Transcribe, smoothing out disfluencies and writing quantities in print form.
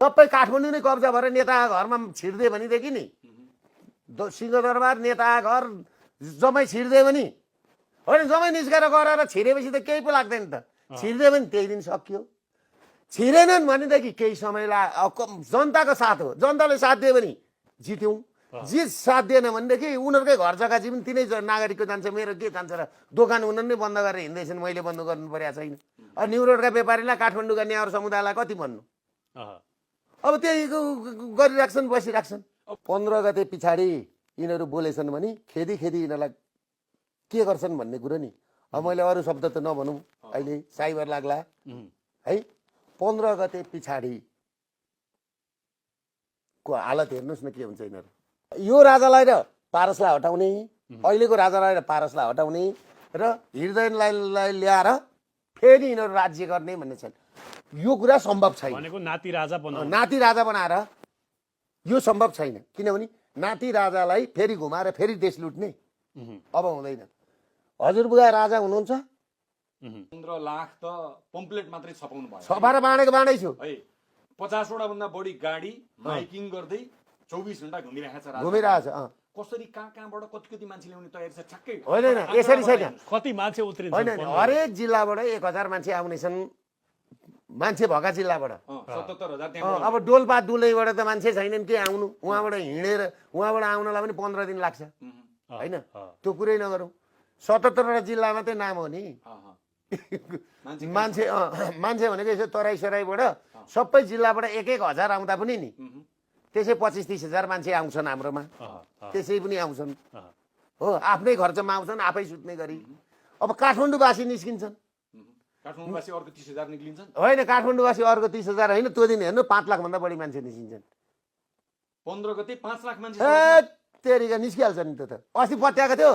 सबै काठमाडौँ नै कब्जा भएर नेता घरमा छिर्दियो भनेदेखि नि सिंहदरबार नेता घर जम्मै छिर्दियो भने होइन जम्मै निस्केर गरेर छिरेपछि त केही पो लाग्दैन त छिर्दियो भने त्यही दिन सकियो छिरेनन् भनेदेखि केही समय जनताको साथ हो जनताले साथ दियो भने जित्यौँ साथ दिएन भनेदेखि उनीहरूकै घर जग्गा पनि तिनै नागरिकको जान्छ मेरो के जान्छ र दोकान उनीहरू नै बन्द गरेर हिँड्दैछन् मैले बन्द गर्नु परेको छैन न्यु रोडका व्यापारीलाई काठमाडौँका नेवार समुदायलाई कति भन्नु अब त्यही गरिराख्छन् बसिराख्छन् 15 गते पछाडि यिनीहरू बोलेछन् भने खेदी यिनीहरूलाई के गर्छन् भन्ने कुरो नि अब मैले अरू शब्द त नभनौँ अहिले साइबर लाग्ला है 15 गते पछाडिको हालत हेर्नुहोस् न के हुन्छ यिनीहरू यो राजालाई र पारसलाई हटाउने अहिलेको राजालाई र पारसलाई हटाउने र हृदयलाई ल्याएर फेरि यिनीहरू राज्य गर्ने भन्ने छन् यो कुरा सम्भव छैन भनेको नाति राजा बनाएर यो सम्भव छैन किनभने नाति राजालाई फेरि घुमाएर फेरि देश लुट्ने अब हुँदैन हजुरबुवा राजा हुनुहुन्छ 15 लाख त पम्पलेट मात्रै छपाउनु भयो छपाएर बाँडै छु है 50 वटा भन्दा बढी गाडी माइकिङ गर्दै 24 घण्टा घुमिरहेछ कसरी कहाँबाट कति मान्छे ल्याउने तयारी छ ठ्याक्कै होइन यसरी छैन कति मान्छे उत्रिन्छ होइन हरेक जिल्लाबाट 1000 मान्छे आउनेछन् मान्छे भएका जिल्लाबाट 77,000 त्यहाँ अब डोल्पा दुलैबाट त मान्छे छैनन् के आउनु उहाँबाट हिँडेर उहाँबाट आउनलाई पनि 15 दिन लाग्छ होइन त्यो कुरै नगरौँ 77वटा जिल्लामा चाहिँ नाम हो नि मान्छे भनेको यसो तराई सराईबाट सबै जिल्लाबाट 1,000 आउँदा पनि नि त्यसै 25-30,000 मान्छे आउँछन् हाम्रोमा त्यसै पनि आउँछन् हो आफ्नै खर्चमा आउँछन् आफै सुत्ने गरी अब काठमाडौँवासी निस्किन्छन् काठमाडौँवासी अर्को 30,000 निक्लिन्छन् होइन काठमाडौँवासी अर्को 30,000 होइन त्यो दिन हेर्नु 5 लाख भन्दा बढी मान्छे निस्किन्छन् 15 गते 5 लाख मान्छे तेरिका निस्किहाल्छ नि त अस्ति पत्याएको थियो